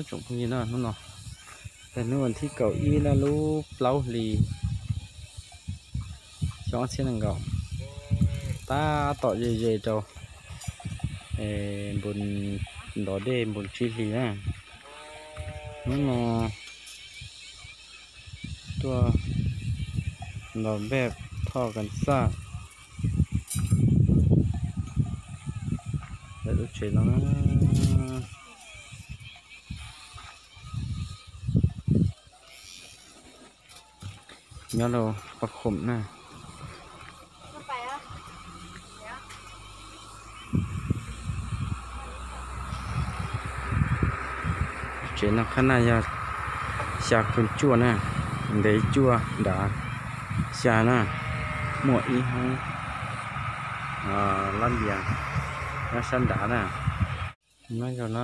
Tsoom phooj ywg na, hnub no yog hnub vas thib kaum ib na, lub plaub hlis xyoo ob txhiab nees nkaum, tab tom ze ze rau npus ntov dej npus tsib hlis na. Hnub no tuaj nto npej thoj kas xaj lawm lub tsev no na. Nyob rau Paj Khoom na. Tsev no qhab naj yog xya koog cuaj na, ntev cuaj nrad xya na, muaj ib hoob lab ntias nyob sab nrad na. Nyob zoo na,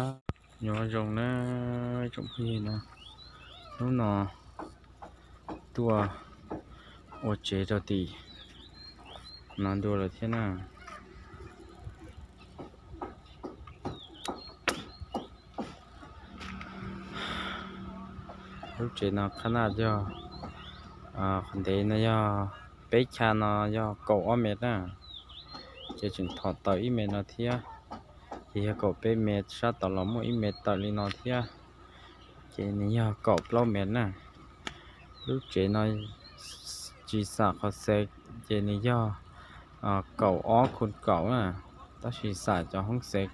nyob zoo na tsoom phooj ywg na, hnub no tuaj ua tsev rau tim no dua lawm thiab na. Lub tsev no qhab naj yog, qhov ntev no yog peb chav no yog kaum ob mev na, ces tseem thom tawm ib mev no thiab, ces yog kaum peb mev, sab tod los muaj ib mev tawm li no thiab, ces nws yog kaum plaub mev na. Lub tsev no tsis xam qhov xev, ces nws yog kaum ob koog kaum na, tab sis xam cov hoob xev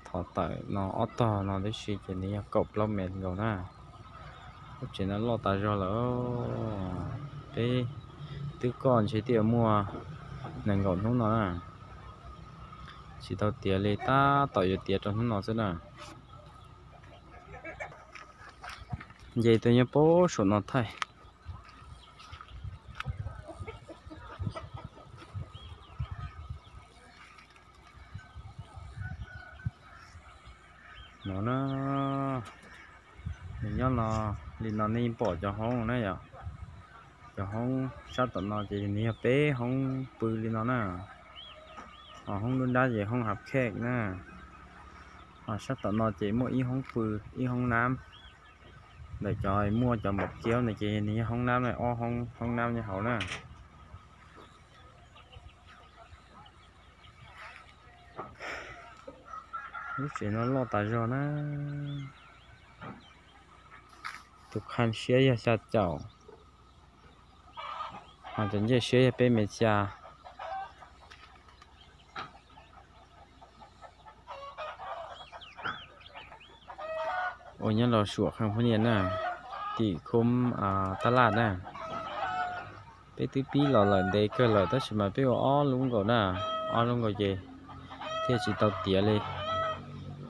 thov tawm no ob tog no tib si ces nws yog kaum plaub mev nkaus na. Lub tsev no loj tas zog lawm, peb twb koj ntshe twb yuav muaj nees nkaum hnub no na, tsis tau tiav li, tab tom yuav tiav rau hnub no xwb na. Nce tuaj nyob pem saum no thaij. No na, nws nyob no, li no nej pom cov hoob na yom, cov hoob sab tom no ces nws yog peb hoob pw li no na. Ho hoob nruab nrab ces hoob hav khej na. Ho sab tom no ces muaj ib hoob pw, ib hoob nab. Ntawm cov muaj cov npaum kiab no ces nws yog hoob nab na, ob hoob, hoob nab nyob hauv na. Lub tsev no loj tas zog na. Tus qha siab yog xya caum, ho cov ncej siab yog peb mev xya. Uas nyob los suam qhee phooj ywg na, tim khub tab laj na. Peb twb pib los lawm ntev kawg lawm tab sis mas peb ua ob lub nkaus na, ob lub nkaus ces thiaj tsis tau tiav li,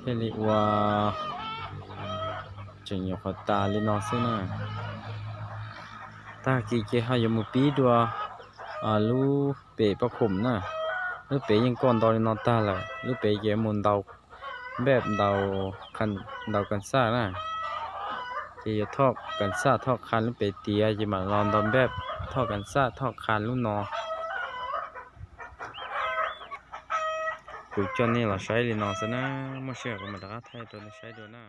thiaj li ua tseem nyuam qhuav tas li no xwb na. Tag kis ces ho yuav mus pib dua lub pem Paj Khoom na. Lub pem yeej koj ntau li no tag lawm, lub pem ces mus ntaus npej, ntaus kas xaj na. Ces yuav thoj kas xaj thoj qha lub pem tiav ces mam los ntaus npej thoj kas xaj thoj qha lub no. Kuv coj nej los saib li no xwb na, muaj sij hawm kuv mam rov qab thaij rau nej saib dua na.